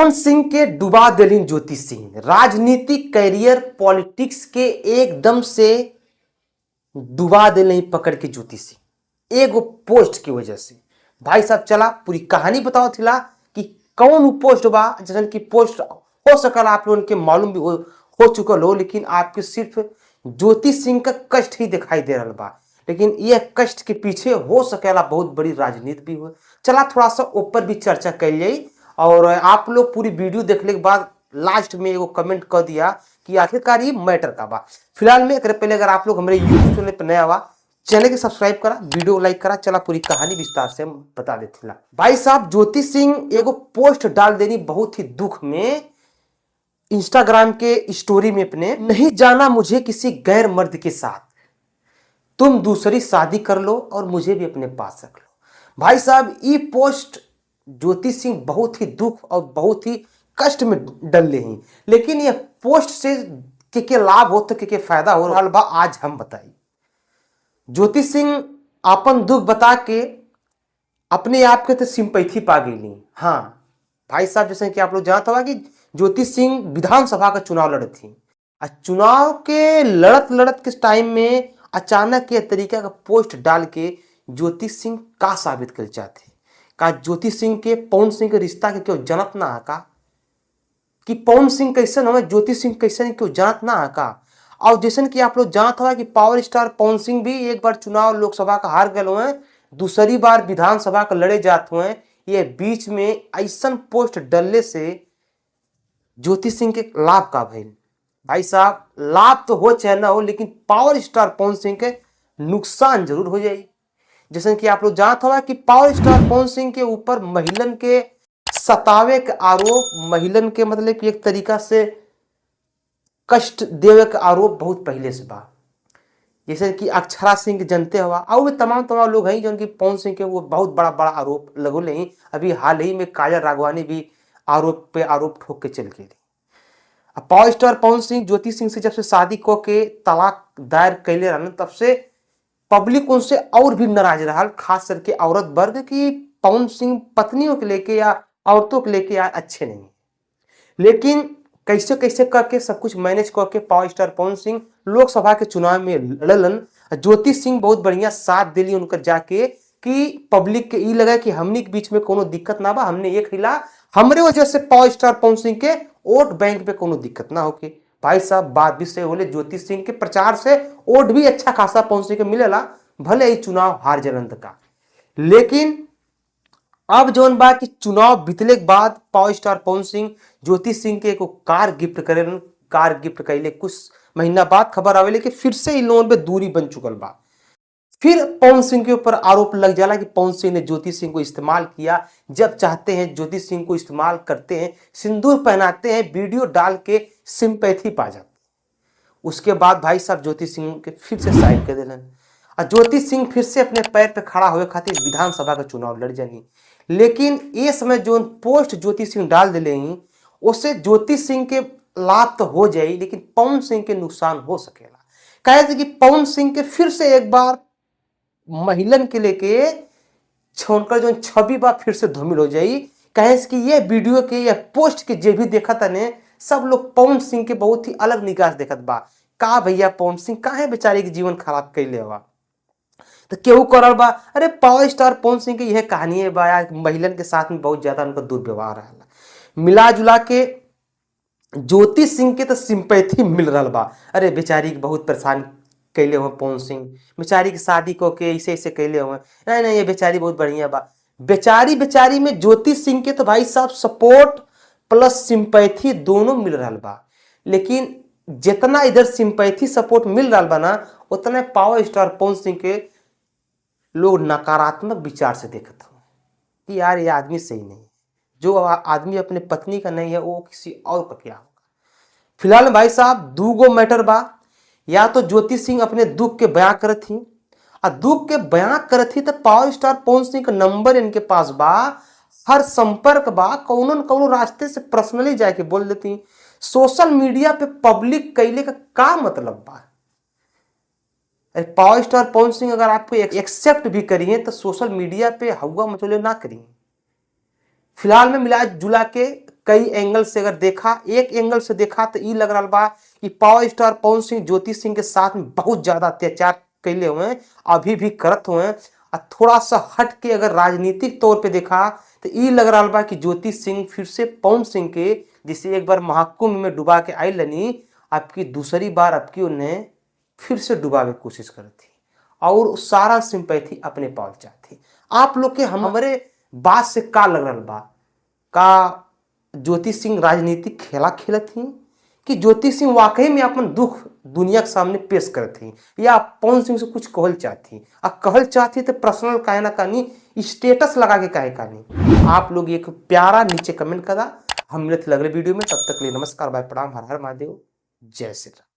पवन सिंह के डुबा देलिन ज्योति सिंह। राजनीतिक कैरियर पॉलिटिक्स के एकदम से डुबा दिल पकड़ के ज्योति सिंह एगो पोस्ट की वजह से। भाई साहब, चला पूरी कहानी बताओ थिला कि कौन उ पोस्ट बा, जैसन कि पोस्ट हो सकल आप लोगन के मालूम भी हो चुकल हो, लेकिन आपके सिर्फ ज्योति सिंह का कष्ट ही दिखाई दे रहा बा, लेकिन यह कष्ट के पीछे हो सकेला बहुत बड़ी राजनीति भी हो। चला थोड़ा सा ऊपर भी चर्चा कर जाई और आप लोग पूरी वीडियो देखने के बाद लास्ट में एगो कमेंट कर दिया कि आखिरकार ये मैटर का बा। फिलहाल में एक पहले अगर आप लोग हमारे यूट्यूब चैनल पर नया बा, चैनल के सब्सक्राइब करा, वीडियो लाइक करा। चला पूरी कहानी विस्तार से हम बता देते। भाई साहब, ज्योति सिंह एगो पोस्ट डाल देनी बहुत ही दुख में इंस्टाग्राम के स्टोरी में अपने, "नहीं जाना मुझे किसी गैर मर्द के साथ, तुम दूसरी शादी कर लो और मुझे भी अपने पास रख लो।" भाई साहब, ये पोस्ट ज्योति सिंह बहुत ही दुख और बहुत ही कष्ट में डल ही, लेकिन यह पोस्ट से के लाभ हो तो के फायदा हो रहा बा, आज हम बताई। ज्योति सिंह अपन दुख बता के अपने आप के तो सिंपैथी पा गई। हाँ भाई साहब, जैसे कि आप लोग जानते हो कि ज्योति सिंह विधानसभा का चुनाव लड़त थी और चुनाव के लड़त लड़त के टाइम में अचानक ये तरीका का पोस्ट डाल के ज्योति सिंह का साबित कर चाहते? का ज्योति सिंह के पवन सिंह के रिश्ता के क्यों जनत ना का कि पवन सिंह कैसन हमें, ज्योति सिंह कैसन, क्यों जानत ना का? और जैसन कि आप लोग जानत हवा कि पावर स्टार पवन सिंह भी एक बार चुनाव लोकसभा का हार गए हुए, दूसरी बार विधानसभा का लड़े जात हुए। ये बीच में ऐसन पोस्ट डलने से ज्योति सिंह के लाभ का भइल? भाई साहब, लाभ तो हो चाहे ना हो, लेकिन पावर स्टार पवन सिंह के नुकसान जरूर हो जाए। जैसे कि आप लोग जानत हवा कि पावर स्टार पवन सिंह के ऊपर महिलन के सतावे के आरोप, महिलन के मतलब कि एक तरीका से कष्ट देवे के आरोप बहुत पहले से बा। जैसे कि अक्षरा सिंह के जनते हवा और भी तमाम तमाम लोग हैं जो कि पवन सिंह के वो बहुत बड़ा बड़ा आरोप लगोले हैं। अभी हाल ही में काजल राघवानी भी आरोप पे आरोप ठोक के चल गई। अब पावर स्टार पवन सिंह ज्योति सिंह से जब से शादी को के तलाक दायर कैले रहन, तब से पब्लिक उनसे और भी नाराज रहा, खास करके औरत वर्ग, की पवन सिंह पत्नियों के लेके या औरतों के लेके यार अच्छे नहीं। लेकिन कैसे कैसे करके सब कुछ मैनेज करके पावर स्टार पवन सिंह लोकसभा के चुनाव में लड़लन। ज्योति सिंह बहुत बढ़िया साथ दिली उनकर जाके कि पब्लिक के ई लगा कि हमनी के बीच में कोनो दिक्कत ना बा, हमने एक हिला, हमरे वजह से पावर स्टार पवन सिंह के वोट बैंक पे कोनो दिक्कत ना होके। भाई साहब, बात भी सही होले। ज्योति सिंह के प्रचार से वोट भी अच्छा खासा पवन सिंह के मिलेला, भले ही चुनाव हार जलन का। लेकिन अब जौन बा कि चुनाव बीतले के बाद पावर स्टार पवन सिंह ज्योति सिंह के एगो कार गिफ्ट करे। कार गिफ्ट कैले कुछ महीना बाद खबर आवेले कि फिर से इन लोगन पे दूरी बन चुकल बा। फिर पवन सिंह के ऊपर आरोप लग जाला कि पवन सिंह ने ज्योति सिंह को इस्तेमाल किया, जब चाहते हैं ज्योति सिंह को इस्तेमाल करते हैं, सिंदूर पहनाते हैं, वीडियो डाल के सिंपैथी पा जाते हैं। उसके बाद भाई साहब, ज्योति सिंह के फिर से साइड कर दिलन और ज्योति सिंह फिर से अपने पैर पे खड़ा होए खातिर विधानसभा का चुनाव लड़ जानी। लेकिन ये समय जो पोस्ट ज्योति सिंह डाल दिले ही, उससे ज्योति सिंह के लाभ तो हो जाए, लेकिन पवन सिंह के नुकसान हो सकेला। कहे कि पवन सिंह के फिर से एक बार महिलन के लेके उनकर जो छवि बा फिर से धूमिल हो जाई। कहे कि ये वीडियो के या पोस्ट के जे भी देखा तने, सब लोग पवन सिंह के बहुत ही अलग निगाह से देखत बा। का भैया, पवन सिंह काहे बेचारे के जीवन खराब कैले बा? तो केहू करल बा, अरे पावर स्टार पवन सिंह के यह कहानी है बा यार, महिलन के साथ में बहुत ज्यादा उनका दुर्व्यवहार रहा। मिला जुला के ज्योति सिंह के तो सिंपैथी मिल रहा बा। अरे बेचारी के बहुत परेशान कैले हुए पवन सिंह, बेचारी के शादी को के ऐसे ऐसे कैले हुए, नहीं नहीं, ये बेचारी बहुत बढ़िया बा। बेचारी बेचारी में ज्योति सिंह के तो भाई साहब सपोर्ट प्लस सिंपैथी दोनों मिल रहा बा, लेकिन जितना इधर सिंपैथी सपोर्ट मिल रहा बा ना, उतना पावर स्टार पवन सिंह के लोग नकारात्मक विचार से देखते हो कि यार, ये आदमी सही नहीं है। जो आदमी अपने पत्नी का नहीं है, वो किसी और का क्या होगा? फिलहाल भाई साहब, दूगो मैटर बा। या तो ज्योति सिंह अपने दुख के बयां करत थी और दुख के बयां करत थी तो पावर स्टार पवन सिंह का नंबर इनके पास बा, हर संपर्क बा, कौनो न कौनो रास्ते से पर्सनली जाके बोल देती। सोशल मीडिया पे पब्लिक कैले का का मतलब बा? अरे पावर स्टार पवन सिंह अगर आपको एक्सेप्ट भी करिए तो सोशल मीडिया पे हवा मचोले ना करिए। फिलहाल में मिला जुला के कई एंगल से अगर देखा, एक एंगल से देखा तो ई लग रहा बा कि पावर स्टार पवन सिंह ज्योति सिंह के साथ में बहुत ज्यादा अत्याचार कैले हुए, अभी भी करत हुए। आ थोड़ा सा हट के अगर राजनीतिक तौर पे देखा तो ई लग रहा बा कि ज्योति सिंह फिर से पवन सिंह के जिसे एक बार महाकुंभ में डुबा के आई लनी, आपकी दूसरी बार आपकी उन्हें फिर से डुबावे की कोशिश करती और सारा सिंपैथी अपने पास चाहती। आप लोग के हमारे बात से का लग रहा बा? का ज्योति सिंह राजनीतिक खेला खेलत ही कि ज्योति सिंह वाकई में अपन दुख दुनिया के सामने पेश करत ही, या पवन सिंह से कुछ कहल चाहती? आ कहल चाहती तो पर्सनल काहे ना कहानी स्टेटस लगा के काहे कहानी? आप लोग एक प्यारा नीचे कमेंट करा। हम मिलते अगले वीडियो में, तब तक के लिए नमस्कार, बाय, प्रणाम, हर हर महादेव, जय श्री राम।